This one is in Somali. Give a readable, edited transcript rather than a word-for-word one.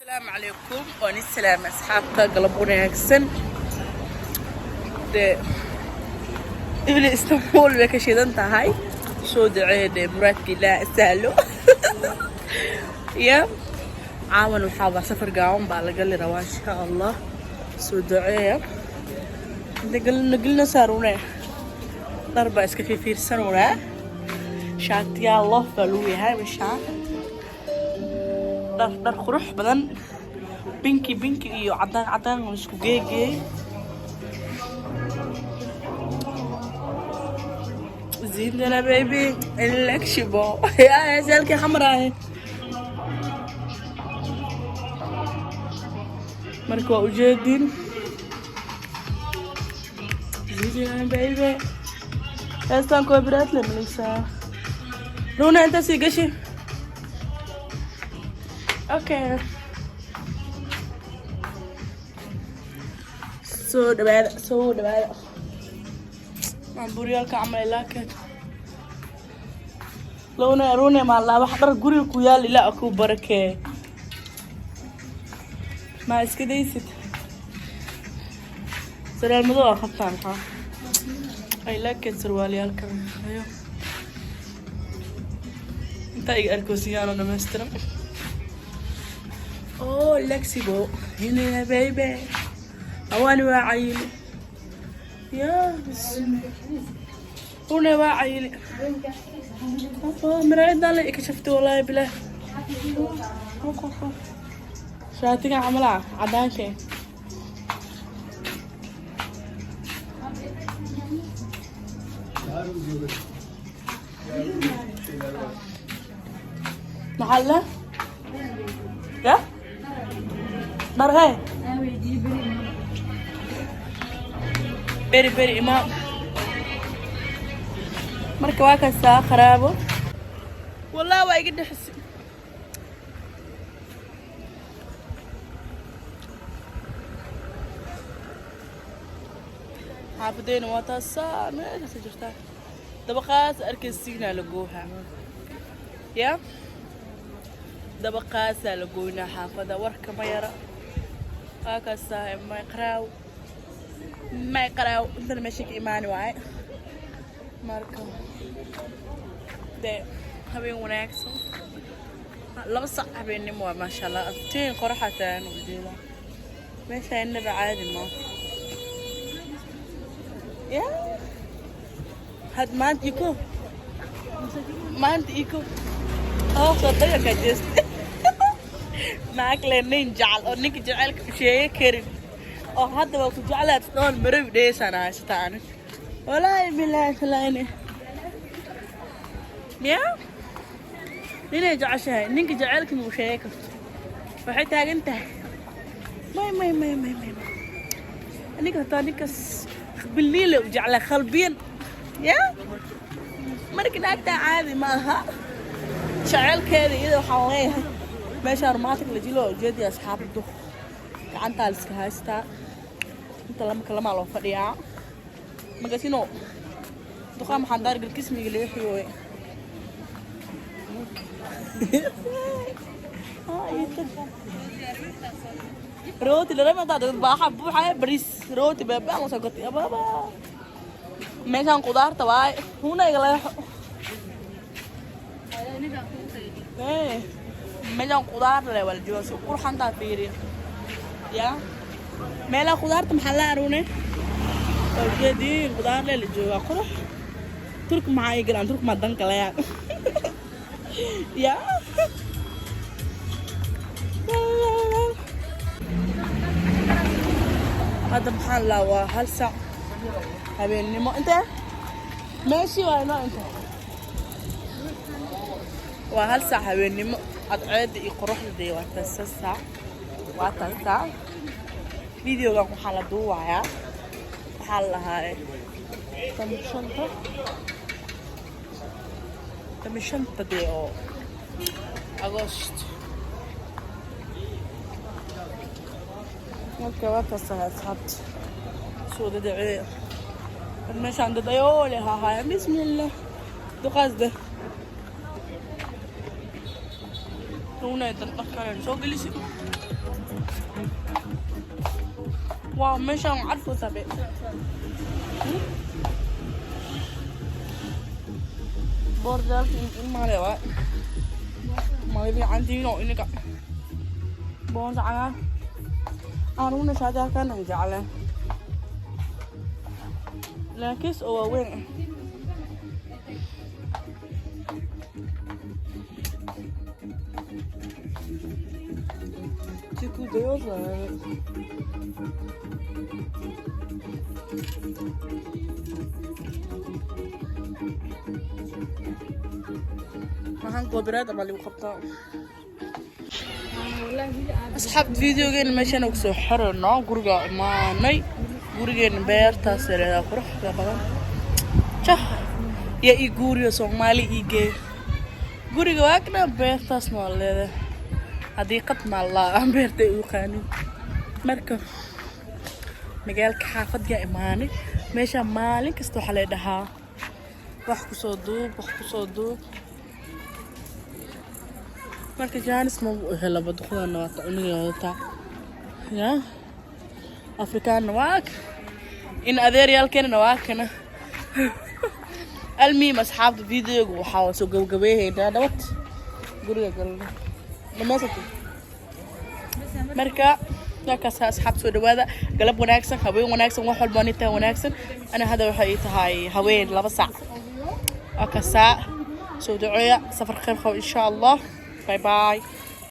Asalaamu calaykum, waan isalaam asxaabta, galab wanaagsan. Dee ibli Istanbul bay ka shidan tahay. Soo duceeya dee, muraadka Ilaah sahlo. Ya caawan waxaa baa safar gaaban baa la gali rabaa, insha Allah. Soo duceeya. Inta galina gelina saarune, dhar baa iska fiirfiirsanunaa. Shaatiyaal loof baa lagu yahay meeshaan, dhar dhar qurux badan, pinky pinky iyo cadaan cadaan oo isku geegeey. Zindana baby elexibo yaa selki khamraahe. Marka waa ujeedin zindana baby. Heestan copyright le maleysaa. Runa inta sii gashi. Okay, soo dhawaada, soo dhawaada. Buryaalka camal ilaa keen lowna rune maalaa wax dhar guriga ku yaal. Ilaa ku barakee, ma iska daysid? Sarwaal madow aa qabtaa. Maxaa I like it, sarwaalyaalkan. Ayo intaa iga arkoosiyaanoo dhammaystiran. Oh, lexibo hinaya baby, hawani waa cayili. Ya rune waa cayili. Miraayadaan la ikashaftay, wallaahi bilah. Shaatigan camalaa cadaankee. Maxaa la ya dhar hee beri beri imaam. Marka waa kastaa qaraabo, wallahi waa iga dhexisi. Xaafadeena waa taasaa meeshaas jirtaa, dabaqaas arkaysiinaa la goohaa. Ya dabaqaasaa la goynaa xaafada, warka ma yara. Waa kaasaa may qaraaw, may qaraaw. Intana meesha ka imaani waaye. Marka dee habeen wanaagsan, 2 sac habeennimo waa. Maasha Allah, aftiin qoraxa taagan ujeeda meesha, inaba caadi ma ya. Had maanta iko, maanta iko oo soo daganka jeesta naag le nin jecel oo ninka jecelka u sheegi karin oo hadda waa ku jeclaad dhoon marawi dheesaan haysataa anig. Walaahi bilaahi talaani ya ninay jeceshahay, ninka jecelka ma u sheegi karto. Waxay taagan tahay may may may may may may. Ninka hataa ninkas biliile u jeclaa qalbiyan ya. Marka naagtaa caadi ma aha jaceylkeeda iyada. Waxaan leeyahay meesha romantic la jilo ujeedii asxaabtu gacantaa la iska haystaa, inta lama kalamaa loo fadhiyaa. Magasino duqaa maxaan daar galkismiga leexiyooye. Rooti larama dad baaxa buuxaya, bariis rooti baabaa la soo gatay ababa. Meeshaan qudaarta waaye, huna iga leexo. Meeshaan qudaar le waa la joogaa, si qurxantaa fiiriya. Ya meelaha qudaarta maxaa la aruune? Waa ujeediin, qudaar le la joogaa, qurux. Turk maxaa ii galaan? Turk maa danka leyaa ya. Hadda maxaan laa waa 1 sac habeennimo. Intee meeshii waa inoo inta waa 1 saac habeennimo. Cadceedda iyo qoraxda dee waa tasa saac, waa taasaa. Videogan waxaa la duubayaa, waxaa la lahaa tan shanta, tan shanta dee oo Agost. Marka waa taasaa asxaabta, soo dadacee. Meeshaan dad ayoo leh hahaaya. Bismillah, duqaas de runa dan dharkaan soo gelisi. Wow, meeshaan waa carfoosaa be. Boordaalka ilmaale waa ma fiicantihiin oo ininka boonta cagaar anuguna shaatihalkanan jecleen, laakiin oo waaweyn ah. Chiku dayosa. Waxaan copyright ama lagu qabtaa. Asxaabta, videogeena meeshaan kusoo xirano. Guriga imaanay, gurigeena beertaas leedahay quruxda badan. Jah, yaa ii guuriyo, Soomaali ii geey. Guriga waagna beertaasna waa leedahay, xadiiqad maallaa aan beerta u yaqaanin. Marka magaalka xaafadyaa imaanay. Meesha maalin kasta waxaa lay dhahaa wax kusoo duub, wax kusoo duub. Marka chance ma u helo. Baduqdana waa cuniga wadataa ya Afrikaanna waa in adeeryaalkeenana waa kana. Almuhim, asxaabta, videoga waxaa soo gabagabeehaynaa nabad guriga galna dhamaysatay. Marka halkaas, asxaab, soo dhawaada. Galab wanaagsan, haween wanaagsan, wax walba ni tahay wanaagsan. Ana hadda waxay ii tahay haween 2 saac. Waa kasaa, soo duceeya, safar khayr qabo, insha Allah. Bye bye.